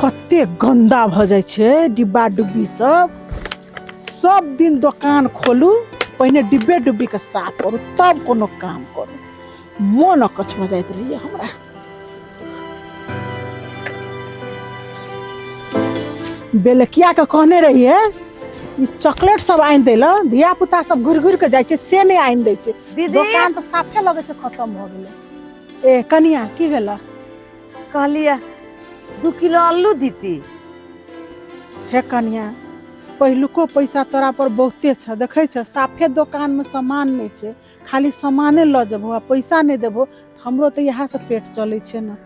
कते गन्दा भऽ जाइ छै डिब्बा डुब्बी सब। सब दिन दोकान खोलू पहिने डिब्बे डुब्बी के साफ करू तब कोनो काम करू। मोन अकछ भऽ जाइत रहैया हमरा। बेलकिया के कहने रहिए ई चॉकलेट सब आनि दै लए, धिया पुता सब घुरि घुरि के जाइ छै से नहि आनि दै छै। दीदी दोकान तऽ साफे लगै छै खतम भऽ गेलै। ए कनिया की भेल? कहलियै 2 किलो आलू दीती। हे कनिया, पहिलुको पैसा तोरा पर बहुते छ, देखै छ साफे दोकान में सामान नहीं छै, खाली सामाने लऽ जेबहो आ पैसा नहीं देबहो, हमरो तऽ इएह से पेट चलै छै ने।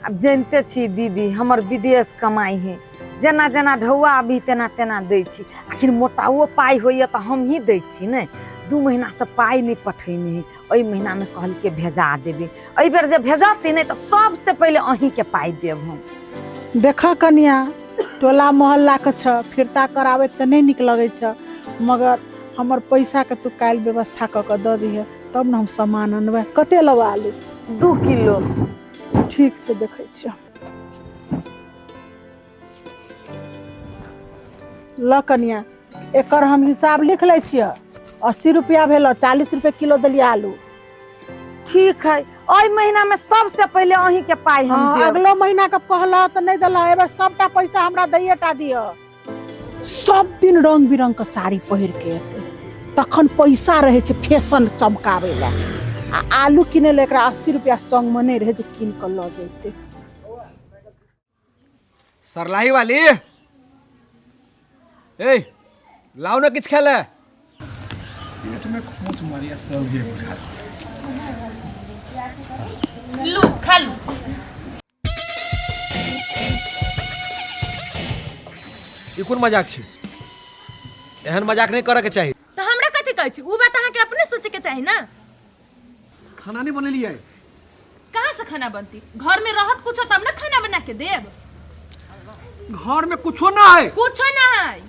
आब जानिते छी दीदी हमर विदेश कमाइ है, जेना जेना ढौआ अभी तेना तेना दै छी, आखिर मोटाओ पाइ होइए तऽ हमही दै छी ने। 2 महीनासँ पाइ नहि पठेने है, एहि महीनामे कहलकै भेजा देबै, एहि बेर जे भेजती नहि तऽ सबसँ पहिले अहीँके पाइ देब हम। देख कनिया, टोला मोहल्लाके छ, फिरता कराबैत तऽ नहि नीक लगै छ, मगर हमर पैसाके तू काल्हि व्यवस्था कऽ कऽ दऽ दिहे तब ने हम सामान अनबै। कते लेबै आलू? 2 किलो। ठीक छै, देखै छियै। ल कनिया, एकर हम हिसाब लिख लै छियै। 80 रुपया भेल, 40 रुपये किलो देलियै आलू। ठीक है, एहि महीना में सबसे पहिले अहीं के पाई हम देब। अगलो महीना के कहला तऽ नहि देला, एहि बेर सबटा पैसा हमरा दैये टा दिअ। सब दिन रंग बिरंग के साड़ी पहिर के एतै तखन पैसा रहै छै फैशन चमकाबै लए, आ आलू किनै लए एकरा 80 रुपया संग मे नहि रहै जे कीन कऽ लऽ जैतै। सरलाही वाली, ए लाओ ना किछ खाए। पेट में खोच मारिया सब ये बुझा। लू खा लू। ई कोन मजाक छै? एहन मजाक नहीं करे के चाही। तो हमरा कथी कहै छी? उ बात अहाँ के अपने सोचे के चाही ना। खाना नहीं बनेलियै? कहाँ से खाना बनती? घर में रहत कुछो तब ना खाना बना के देब। घर में कुछो ना है। कुछो ना है।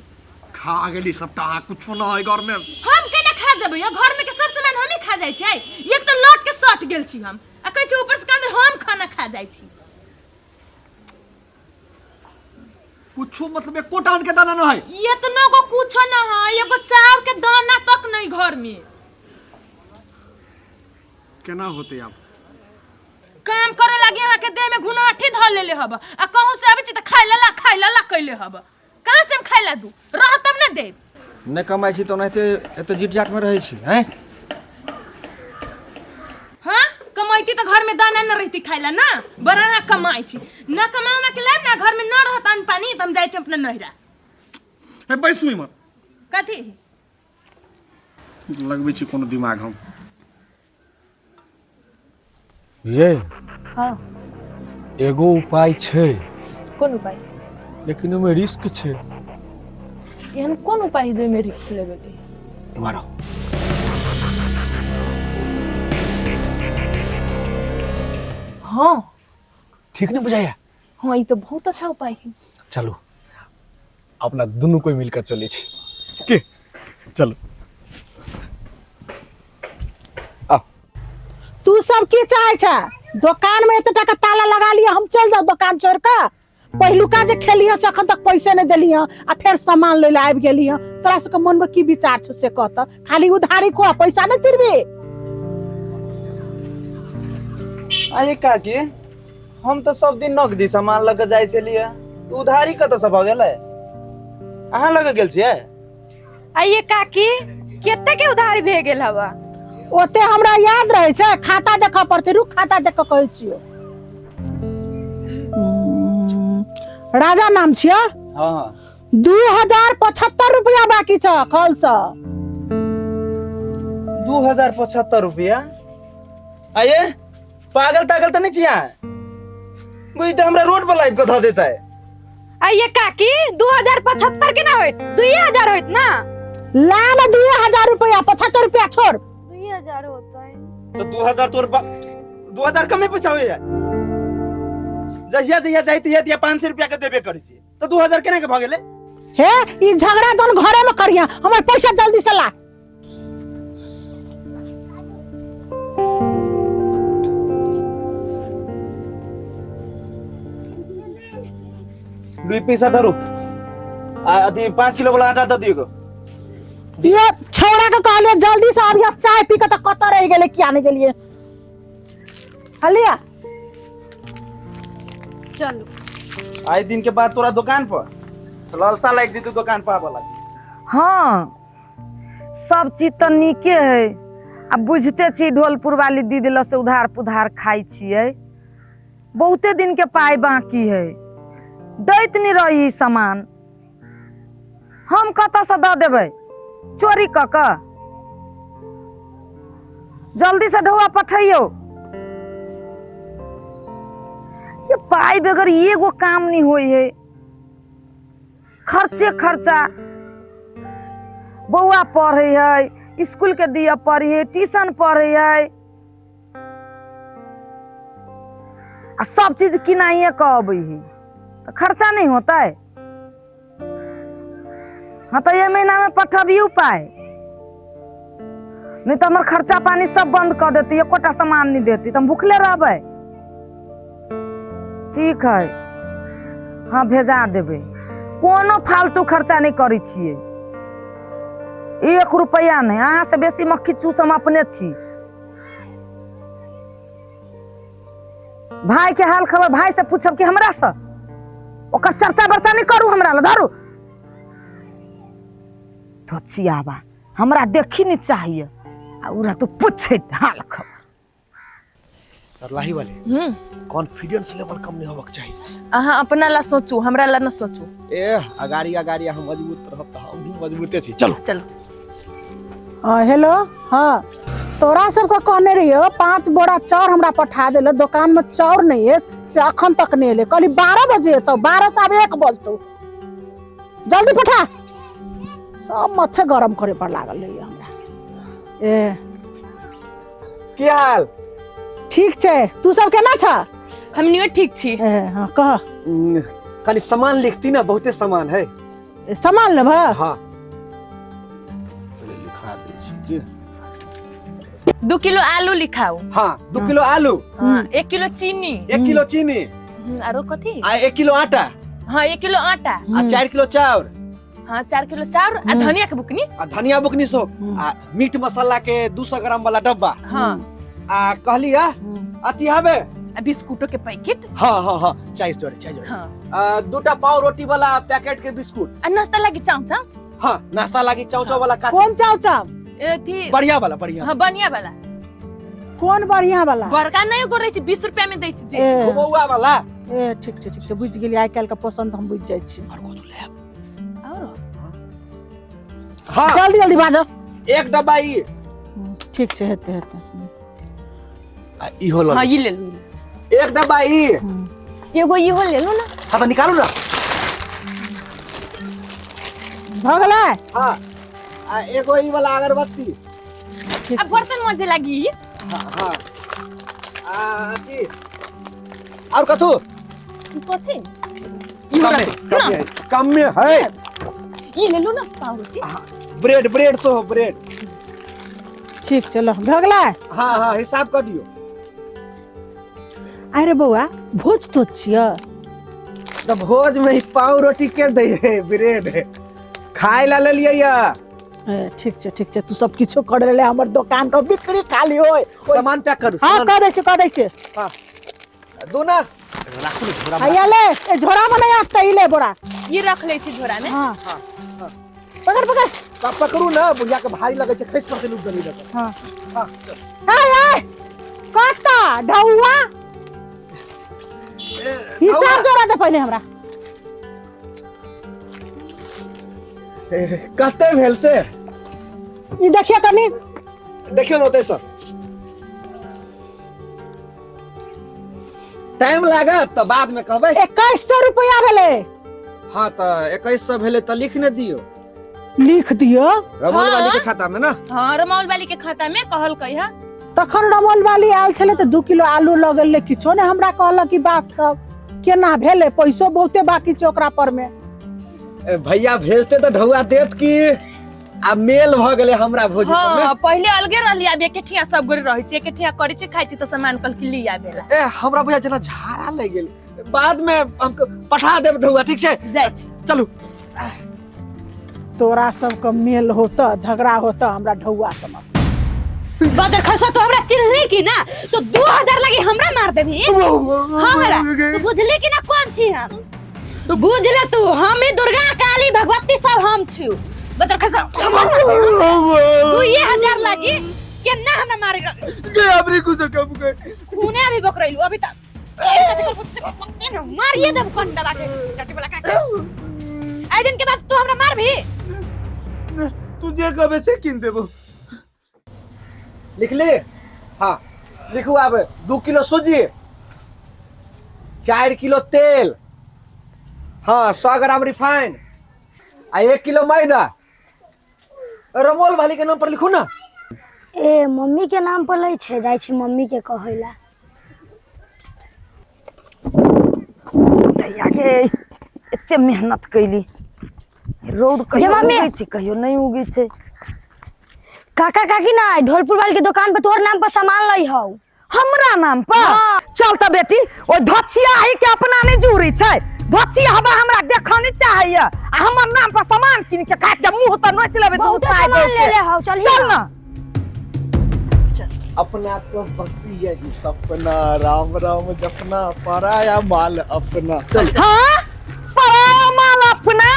खा गेली सबटा, कुछो ना है घर में। हम केना खा जेबै? यो घर में के सब सामान हमही खा जाइ छियै। एक तो लौट के सट गेल छी हम, आ कहै छी ऊपर से कांदर हम खाना खा जाइ छी। कुछो मतलब एको टान के दाना ना है। इतना गो कुछो ना है, एगो चाउर के दाना तक नहीं घर में। केना होते आब? काम करे लागी अहाँ के देह में घुनाठी धर लेले हब, आ कहूं से आबै छी त खाय लला खाय लला कैले हब। कहाँ से हम खाय ला दू? रह तब ना देब। नहि कमाइ छी तऽ ओनाहिते एते जीट जाट में रहै छी हैं? हाँ, कमाइती तो घर में दाना न रहती खाय ला ना, बड़ा अहाँ कमाइ छी। न कमाउ के लाब ना, घर में न रहत अन्न पानी त हम जाइ छी अपना नहिरा। हे बैसू इमहर। कथी? लगबै छी कोनो दिमाग हम। ये हाँ, एगो उपाय छै। कोन उपाय? लेकिन ओहिमे रिस्क छै। एहन कोन उपाय जाहिमे रिस्क लेबे के? इम्हर आउ। हाँ ठीक नहीं बुझाया? हाँ, ये तो बहुत अच्छा उपाय है। चलू अपना दोनों कोई मिलकर चले छी के चलो। आ तू सब की चाहे छे? दोकान में एते टाका ताला लगा लिया, हम चल जाओ दोकान छोड़ के। पहिलुका जे खेलिए से अखन तक पैसे नहीं देलिए आ फिर सामान ले आबि गेलिए। तोरा सबके मन में की विचार छौ से कह त। खाली उधारी को पैसा नहीं तिरबी। अरे काकी, हम तो सब दिन नगदी सामान लऽ के जाइ छलियै, उधारी कतऽ से भऽ गेलै? अहाँ लऽ के गेल छियै? आइए काकी, कते के उधारी भए गेल हवा? ओते हमरा याद रहे छै, खाता देखऽ पड़तै। रुक, खाता देख कऽ कहै छियौ। राजा नाम छियौ? हाँ हाँ। 2075 रुपया बाकी छ कल से। 2075 रुपया? आइए पागल तागल तऽ नहीं छियै अहाँ? बुझ तऽ हमरा रोड पर लाइव कऽ धऽ देतै। आइए काकी, 2075 केना होइत? 2000 होइत ना? ला ना 2000 रुपया, 75 रुपया छोड़। 2000 होतै। तो 2000 तोर 2000 कमे पैसा होइए। जहिया जहिया जाइ तहिया तहिया 500 रुपया के देबे करै छियै, तऽ 2000 केना के भऽ गेलै? हे, ई झगड़ा तहन घरे में करिया, हमर पैसा जल्दी से ला। दुई पैसा धरू आ अथी 5 किलो वाला आटा दऽ दियौ। ये छौड़ा के कहलिए जल्दी से आबिया चाय पी के, तऽ कतऽ रहि गेलै किया नहि गेलियै? हलिया। चलू। आइ दिन के बाद तोरा दुकान पर तऽ लालसा लागि जेतौ दुकान पर आबऽ लागी। हँ, सब चीज तऽ नीके है। आ बुझिते छी, ढोलपुर वाली दीदी लग से उधार पुधार खाइ छियै, बहुते दिन के पाइ बाकी है, दैत नहि रही सामान। हम कतऽसँ दऽ देबै चोरी कऽ कऽ? जल्दीसँ ढौआ पठैयौ। ये पाइ बगैर एगो काम नहि होइ है, खर्चे खर्चा। बौआ पढ़ै है, स्कूल के दिअ पड़ै है, ट्यूशन पढ़ै है, आ सब चीज किनाइए कऽ अबै है तऽ खर्चा नहि होतै? हाँ, तऽ एहि महीनामे पठबियौ पाइ, नहि तऽ हमर खर्चा पानी सब बंद कऽ देतै, एकोटा सामान नहि देतै तऽ हम भुखले रहबै। ठीक है, हाँ, भेजा देबै। कोनो फालतू खर्चा नहि करै छियै, एक रुपैआ नहि। अहाँ से बेसी मक्खी चूस हम अपने छी। भाई के हाल खबर भाई से पूछब कि हमरा से? ओकर चर्चा बर्चा नहीं करू। हमरा लग धरू तो चियाबा हमरा देखी नहीं चाहिए आ उरा तो पूछे हाल खबर। सरलाही वाले, कॉन्फिडेंस लेवल कम नहीं होबक चाहिए। अहाँ अपना ला सोचू, हमरा ला न सोचू। ए अगाड़ी अगाड़ी हम मजबूत रहब तऽ हम भी मजबूते छी। चलो। चलो। हाँ, हेलो। हाँ, तोरा सबके कहने रहियो 5 बोरा चाउर हमरा पठा देले, दोकान में चाउर नहीं है से अखन तक नहीं एले। कहली 12 बजे एतौ, 12 से आब 1 बजतौ। जल्दी पठा। सब माथे गरम करे पर लागल रहिए हमरा। ए की हाल? ठीक छै, तू सब केना छ? हमनियो ठीक छी। ए, हाँ कह। कनी सामान लिखती ना, बहुते सामान है। ए, सामान लेबह? हाँ, पहिले लिखा दै छी की। 2 किलो आलू लिखाओ। हाँ, 2 किलो आलू। हाँ, 1 किलो चीनी। 1 किलो चीनी। आरो कथी? आ 1 किलो आटा। हाँ, 1 किलो आटा। आ 4 किलो चाउर। हाँ, 4 किलो चाउर आ धनिया के बुकनी। आ धनिया बुकनी सो आ मीट मसाला के 200 ग्राम वाला डब्बा। हाँ। आ कहली आ अथी हबे आ बिस्कुटो के पैकेट। हाँ हाँ हाँ, चाय जोड़े, चाय जोड़े। हाँ। आ 2टा पाव रोटी वाला पैकेट के बिस्कुट। आ नाश्ता लागी चाउ चाउ। हाँ, नाश्ता लागी चाउ चाउ वाला काट। कौन चाउ चाउ? एथी बढ़िया वाला, बढ़िया। हाँ, बढ़िया वाला। कौन बढ़िया वाला? बड़का नहीं एगो रहै छै, 20 रुपया में दै छै जे। ए। घुमौआ वाला। ए ठीक छै, ठीक छै, बुझि गेलियै। आइ काल्हि के पसंद हम बुझि जाइ छी। और कथू लेब? और हाँ, जल्दी जल्दी बाजो। 1 डब्बा ई। ठीक छै, हेतै हेतै। आ इहो ल। हाँ, ई ले लू। 1 डब्बा ई। एगो इहो ले लू ना। हाँ, तऽ निकालू ना। भऽ गेलै? हाँ, आ एगो ई वाला अगरबत्ती। आ बर्तन मजे लागी। हाँ हाँ, आ अथी और कथू? ई कथी? इहो कम रख। कम है, कम में है। ई ले लू ना पाव रोटी। ब्रेड, ब्रेड सो ब्रेड। ठीक छै, ल, भऽ गेलै? हाँ हाँ, हिसाब कर दियो। अरे बौआ, भोज तो छियै। तऽ भोज में ई पाव रोटी के दै है? ब्रेड खाय ला लेलियै या। ए, ठीक छै, ठीक छै, तू सब किछो कर ले, हमर दोकान के बिक्री खाली होय। सामान पैक करू। हाँ, सामान कह दै छियै, कह दै छियै। हाँ, दो ना राखू ने झोरा में। हैया ले, ए झोरा में नहीं आटतै, ई ले बोरा। ई रख लै छी झोरा में। हाँ, पकड़ पकड़। त पकड़ू ना, बुढ़िया के भारी लगै छै, खसि पड़तै लुक गली लग। हाँ। हाँ। ए ए कत्ता ढौआ, हिसाब जोड़ा दे पहिले हमरा। कते भेल से? ई देखिए कनी। देखियौ ने ओतै से टाइम लागत तऽ बाद में कहबै। 2100 रुपया भेलै। हाँ, तऽ 2100 भेलै तऽ लिख ने दियौ। लिख दियौ। रमौल वाली के खाता में ना। हाँ, रमौल वाली के खाता में कहलकै है। तखन रमौल वाली आयल छलै तऽ 2 किलो आलू लऽ गेलै, किछो नहि हमरा कहलक। ई बात सब केना भेलै? पैसो बहुते बाकी छै ओकरा पर में। ए, भैया भेजते तऽ ढौआ देत की, आ मेल भऽ गेलै हमरा भौजी सब में। हाँ, पहिले अलगे रहली, आब एके ठिया सब गोरे रहै छी, एके ठिया करै छी, खाइ छी, तऽ सामान कल की ली आबे ला। ए, हमरा बुझा जेना झाड़ा लागि गेल। बाद में हम पठा देब ढौआ, ठीक छै? जाइ छी। चलू। तोरा सबके मेल होता, झगड़ा होता, हमरा ढौआ समझ। बदर खसा तो हमरा चिन्हली की ना तो 2000 लगी हमरा मार देबी। हमरा तू बुझली कि ना कौन छी हम? बुझ ले तू, हम ही दुर्गा काली भगवती सब हम छु। बदर खसा 2000 लगी केना हमरा मारे गे अबरी कुछ कम के खूने अभी बकरैलु अभी तक मारिए देब कौन दबा के टटी वाला का। आई दिन के बाद तू हमरा मार भी। तू जे कहबे से किन देबो। लिख ले। हाँ लिखू। आब 2 किलो सूजी, 4 किलो तेल, हाँ 100 ग्राम रिफाइन आ 1 किलो मैदा। रमोल वाली के नाम पर लिखू ना। ए मम्मी के नाम पर लै छै, जाइ छै मम्मी के कहैला। दैया के एते मेहनत कैली, रौद कहियो उगै छै कहियो नहीं उगै छै। काका काकी ना ढोलपुर वाली के दुकान पर तोहर नाम पर सामान लै हौ। हमरा नाम पर? चल त बेटी, ओ धोचिया है के अपना नहीं जुड़ी छै, धोचिया हवा हमरा देखऽ नहीं चाहैया आ हमर नाम पर सामान किन के खा के मुंह त नोच लेबै। बहुत सामान ले ले हौ, चल चल ना। अपना तो बस यही सपना, राम राम जपना, पराया माल अपना। चल। हाँ पराया माल अपना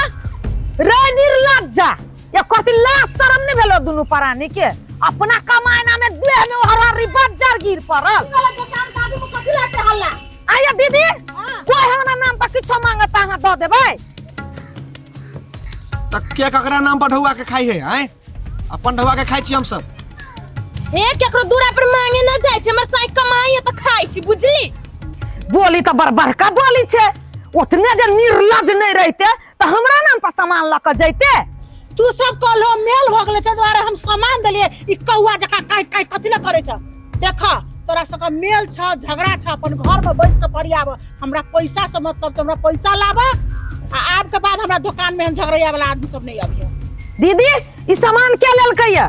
रे निर्लज्जा, या करती लाज शरम नहीं भेलो दुनू परानी के। अपना कमायना में देह में हरारी बज्जर गिर पड़ल। आया दीदी कोई हमरा नाम पर किछो मांगता अहाँ दऽ देबै? त के ककरा नाम पर ढौआ के खाई है? आय अपन ढौआ के खाई छी हम सब। हे केकरो दूरा पर मांगे ना जाय छै, हमर साई कमाई त खाई छी, बुझली? बोली त बड़ बड़का बोली छै, ओतने जे निर्लज नहीं रहते त हमरा नाम पर सामान ल के जैते। तू सब कहलो मेल भ गेलै तै दुआरे हम सामान देलियै। ई कौआ जकाँ काटि काटि कथी लए करै छ? देख तोरा सबके मेल छ, झगड़ा छ, अपन घर में बैस के फरियाब। हमरा पैसा से मतलब छ, हमरा पैसा लाब आ आब के बाद हमरा दुकान में झगड़ैया वाला आदमी सब नहीं अबिय। दीदी ई सामान के लेलकै या?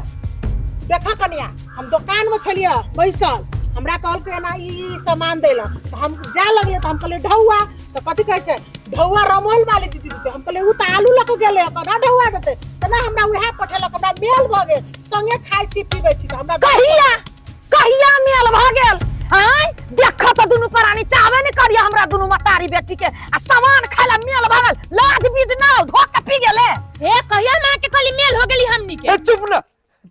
देख कनिया, हम दुकान में छलियै बैसल, हमरा कहलकै एना ई सामान दैला, तऽ हम जाय लगलियै तऽ हम कहलियै ढौआ, तऽ कथी कहै छै ढौआ रमोल वाली दीदी देतै। हम कहलियै उ तऽ आलू लऽ के गेलै तऽ ना ढौआ देतै, तऽ ना हमरा उएह पठेलक। हमरा मेल भऽ गेल, संगे खाइ छी पीबै छी तऽ हमरा कहिया कहिया मेल भऽ गेल? आँय देख तऽ दुनू प्राणी चाहबे नहि करिया हमरा दुनू मतारी बेटी के, आ सामान खाय ला मेल भऽ गेल, लाज बीज ना धो के पी गेलै। हे कहिया माँ के कहली मेल हो गेली हमनी के? चुप ना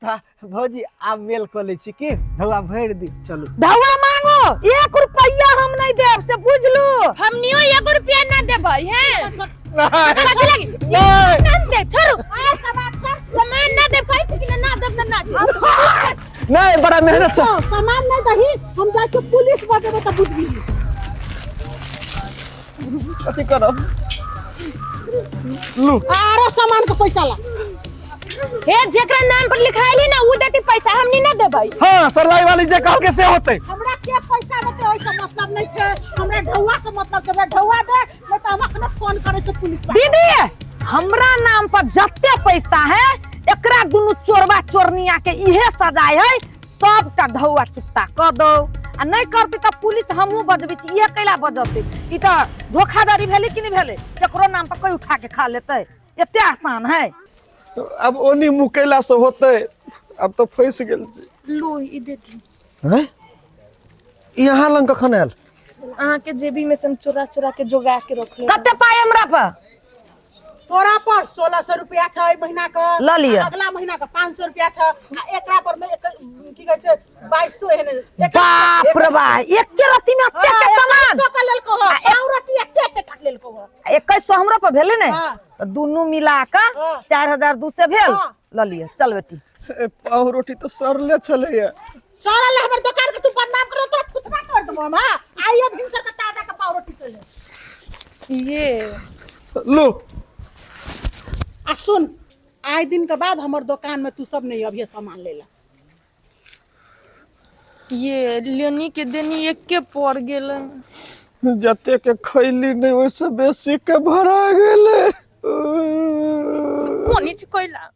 भौजी, आब मेल कऽ लै छी की ढौआ भरि दी। चलू ढौआ मांगो, 1 रुपैया हम नहीं देब से बुझलू। हमनियो 1 रुपया ना देबै। हैं कथी लागी? नहीं ना छोड़ू, सामान ना दे पाई कि ना देब ना ना देब। नहीं बड़ा मेहनत से सामान नहीं दही, हम जाके पुलिस बजेबै तऽ बुझबी। कथी करब? लू आरो सामान के पैसा ला। हे जेकरा नाम पर लिखाइल है ना उ देती पैसा, हमनी ना देबै। हां सरलाई वाली जे कहल के से होतै। हमरा के पैसा देतै ओइ से मतलब नहीं छै, हमरा ढौआ से मतलब छै। हमरा ढौआ दे, नहीं तऽ हम अखने फोन करै छी पुलिस वाला। दीदी हमरा नाम पर जते पैसा है एकरा दुनू चोरबा चोरनिया के इहे सजाय है, सबटा ढौआ चुकता क दो। आ नहीं करती त पुलिस हमहूँ बजबै छी, इहे कैला बजतै? ई त धोखाधड़ी भेलै कि नहीं भेलै? केकरो नाम पर कोई उठा के खा लेतै, एते आसान है। अब ओनी मुकेला से होते, अब तो फंस गेल छी। लो ई देती। हैं यहाँ लंग कखन आयल? अहाँ के जेबी में से हम चोरा चोरा के जोगा के रखले। कते पाई हमरा पर? तोरा पर 1600 रुपया छै महीना के, ल लिअ। अगला महीना के 500 रुपया छै, आ एकरा पर में की कहै छै 2200 एहने। बाप रे बा, एके रत्ती में एते के सामान 2100 के लेलको हो, पाव रोटी एते एते काट लेलको हो। 2100 हमरा पर भेलै ने, तऽ दुनू मिला के 4200 भेल। ल लिअ, चल बेटी। पाव रोटी तऽ सरले छलैया। सरल हमर दुकान के तू बदनाम करो तोरा थुथना तोड़ देबो हम। हां आइयो भिनसर के ताजा के पाव रोटी चले। ये लो आ सुन, आइ दिन के बाद हमर दुकान में तू सब नहीं अभी सामान लेला। ये लेनी के देनी एक के पड़ गेल। जते के खैली नहीं ओइसे बेसी के भरा गेले। कोनी चीज कैला?